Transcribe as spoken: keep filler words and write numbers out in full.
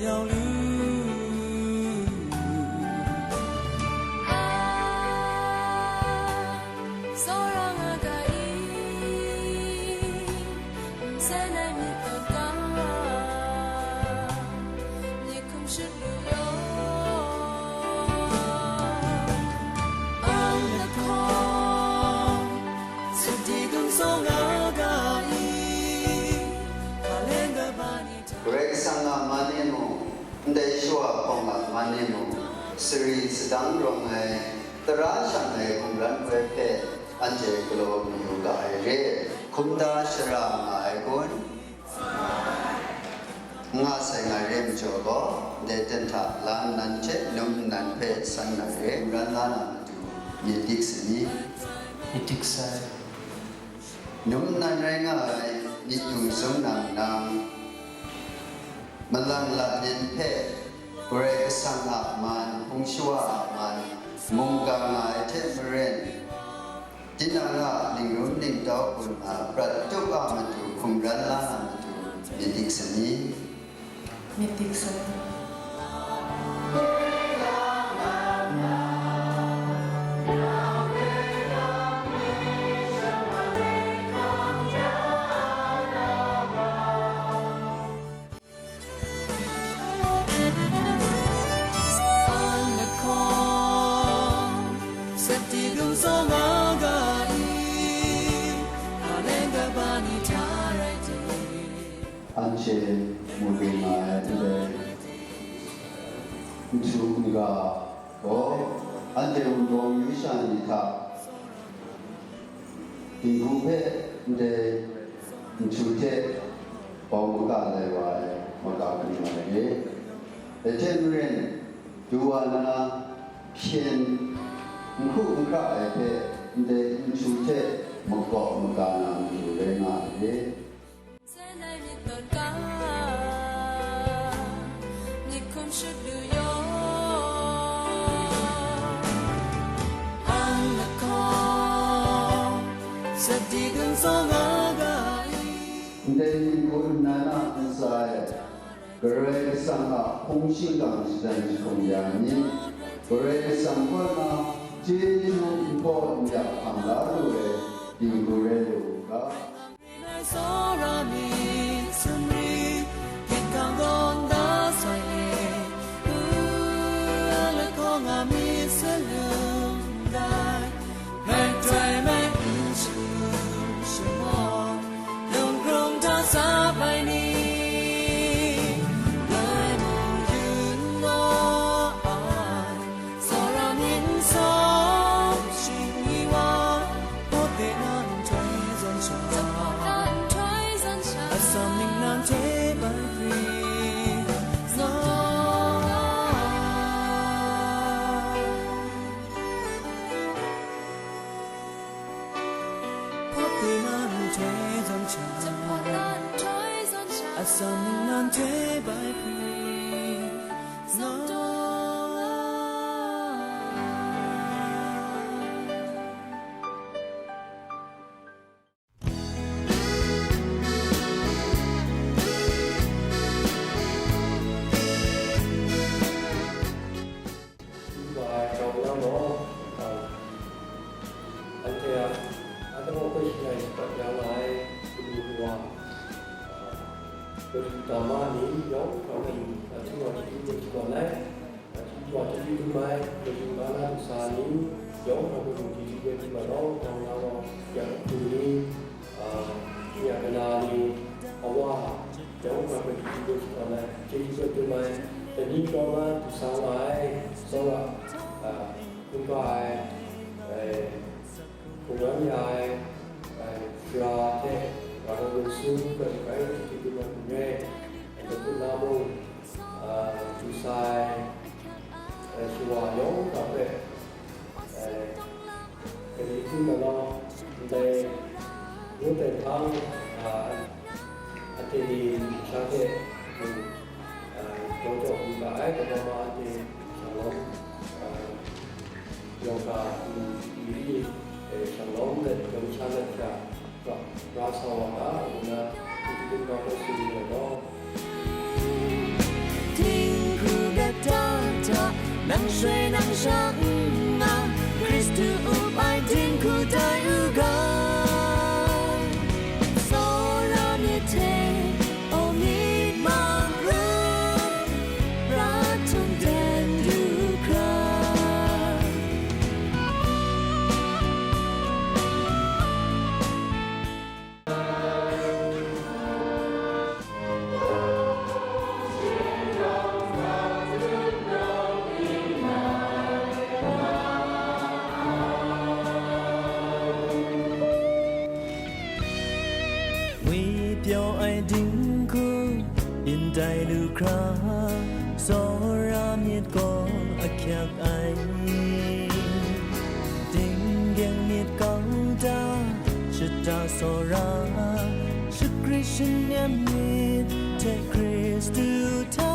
Yau lu. A, tsawra nga ga i, nsen ai myit tawn ga, myit hkum shut lu yaw. Ang lahkawng, sut di gun tsawra nga ga i, hpa leng ga ba ni Karai Kasang a man e mung, ndai shawa hpawng a man e mung, sari sadang rawng ai, tara shang ai hkungran woi hpe anhte galaw mayu ga ai re. Hkunda shara nga ai kun? Nga sai nga re majaw gaw, ndai ten hta la nnan hte num nnan hpe san na re. Hkungran la na matu myit dik sa ni? Myit dik sai. Num nnan rai nga ai myit yung zung nang nang, malang lamyin hpe Karai Kasang a man, hpung shawa a man, mungga nga ai hte maren, tinang a ningrum ningtau hpun a prat tup a matu hkungran la na matu myit dik sa ni? Myit dik sa. Anhte mu lu nga ai ndai nhtu n-ga gaw, anhte wunpawng yu sha ni hta dinghku hpe ndai nhtu hte bau maga lai wa ai, maga hkrum ai re. Dai hte maren, du wa na hpyen n hkru n hkra ai hpe ndai nhtu hte makawp maga na matu rai nga ai re. Nsen ai myit tawn ga, myit hkum shut lu yaw. Ang lahkawng, sat di gun tsawra nga ga i. Ndai myit hkum nnan a ntsa e, Karai Kasang a hpung shingkang shadan jahkum ya ai ni, Karai Kasang kaw na chyeju n hpaw n ya hkam la lu ai dinghku rai lu u ga. Tsawra mi sumri, hkying hkang gawn da sai e, u, a lahkawng a mi salum dai, mai tai mai n shu shamawng, lung krung hta sap ai ni, ngai mung yun naw ai. Tsawra myit n sawm shing ni wa, hpawt de na nhtoi zawn sha. Atsam ning nang hte bai pri nga ai. Hpawt de na nhtoi zawn sha. Atsam ning nang hte bai pri nga ai. Wa ai grau na gaw, anhte a, anhte gaw hpe shing ai shapat ya nga ai, galu kawa, galu dama ni yawng hkra hkra yu, a hti wa hti hkra hkra shagun ai, a hti wa hti hkra dum ai, galu ga na du sa ni yawng hkra hkra yu, hti hkra hkra dum ai, grau grau na gaw, ya hku ni, a, ya kana ni, awa, yawng hkra hkra yu, hti hkra hkra shagun ai, hti hkra hkra dum ai, dai ni grau na du sa nga ai, tsawra, a, hkungga ai, ai, hkungran ya ai, ai, sara hte, wa rawt nsu, hkrai hkrai hte hkrit hkrit wa hkungre, ai, hkrit na mung, a, du sa ai, ai, shawa yawng hkra hpe, ai, gari hkrum na law, ndai, ngu tai hpang, a, Anhte ni sha hte, a, jaw jaw hkrum ga ai, kaba ma anhte shanglawm, a, yawng ga, a, mari, e, shanglawm let, yawng sha let hkra, ra, ra sa wa ga, ngu na, hti hkrit hkrit wa hpe tsun yu ai gaw. Hti Shang nga, Hkristu up ai dinghku tai u ga, tsawra myit hte, o myit maru, ra htung dan du hkra. Ngwi pyaw ai dinghku byin tai lu hkra, tsawra myit gaw ahkyak ai. Dinggyeng myit kau da, shata tsawra, shagrit shanyan myit hte Hkristu hta